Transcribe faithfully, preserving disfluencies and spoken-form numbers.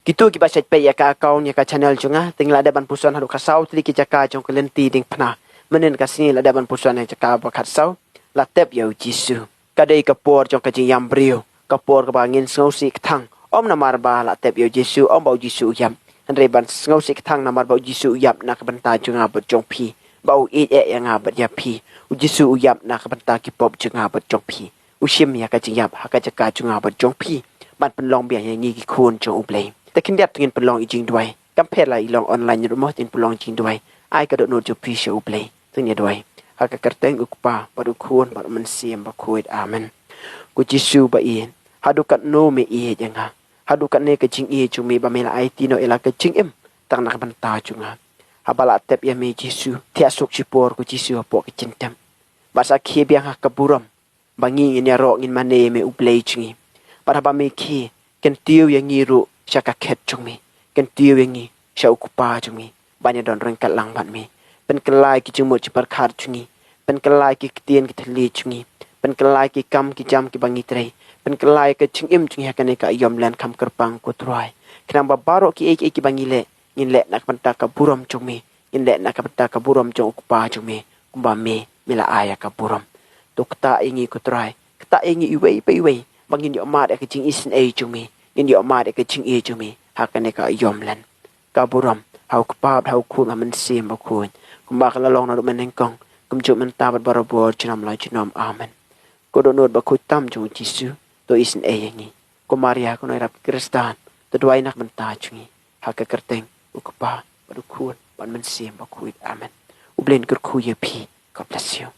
Kito kiba shait peit ïa ka account, ïa ka channel jong nga, te ngi la dep ban puson haduh ka saw tylli ki jaka jong ka lynti diengphna. Mynhynnin ka sngi la dep ban puson ïa ka jaka ba khatsaw, la tep ïa u Jisu. Ka dei ka por jong ka jingïam briew, ka por kaba ngin sngewsih kthang. Ym namar ba la tep ïa u Jisu, ym ba u Jisu u ïap. Hynrei ban sngewsih kthang namar ba u Jisu u ïap na ka bynta jong nga bad jong phi. Ba u ïeit eh ïa nga bad ïa phi. U Jisu u ïap na ka bynta ki pop jong nga bad jong phi. U shim ïa ka jingïap ha ka jaka jong nga bad jong phi. Ban pynlong biang ïa ngi ki khun jong U Blei. Te khyndiat te ngin pynlong i jingduwai. Kam pher la i long online ruh mo, te ngin pynlong jingduwai. Ai ka dohnud jong phi sha U Blei. Te ngin ïa duwai. Ha ka kyrteng U Kpa, bad U Khun, bad U Mynsiem Bakhuid. Amen. Ko Jisu ba ïeit, haduh katno me ïeit ïa nga. Haduh katne ka jingïeit jong me ba me la aiti noh ïa la ka jingim tang na ka bynta jong nga. Haba la tep ïa me Jisu, thiah suk shipor ko Jisu hapoh ka jingtep. Bad sa khie biang ha ka burom ba ngi ngin ïaroh ngin mane ïa me U Blei jong ngi. Bad haba me khie, kyntiew ïa ngi ruh sha ka khet jong me. Kyntiew ïa ngi sha U Kpa jong me. Ban ïadon ryngkat lang bad me. Pynkylla ïa ki jingmut jingpyrkhat jong ngi. Pynkylla ïa ki ktien ki thylliej jong ngi. Pynkylla ïa ki kam ki jam kiba ngi trei. Pynkylla ïa ka jingim jong ngi ha kane ka aïom lynti kham kyrpang ko Trai. Khnang ba baroh kiei kiei kiba ngi leh, ngin leh na ka bynta ka burom jong me. Ngin leh na ka bynta ka burom jong U Kpa jong me. Kumba me, me la ai ïa ka burom. To ktah ïa ngi ko Trai. Ktah ïa ngi iwei pa iwei. Ba ngin ïohmad ïa ka jingisynei jong me. Ngin ïohmad ïa ka jingïeit jong me. Ha kane ka aïom lynti. Ka burom ha U Kpa, ha U Khun, ha U Mynsiem Bakhuid. Kumba ka la long naduh mynnyngkong, kumjuh mynta bad barabor, junom la junom. Amen. Ko dohnud bakhuid tam jong U Jisu, to isynei ïa ngi. Ko Maria, ko nongïarap Khristan, to duwai na ka bynta jong ngi. Ha ka kyrteng U Kpa, bad U Khun, bad U Mynsiem Bakhuid. Amen. U Blei un kyrkhu ïa phi. God bless you.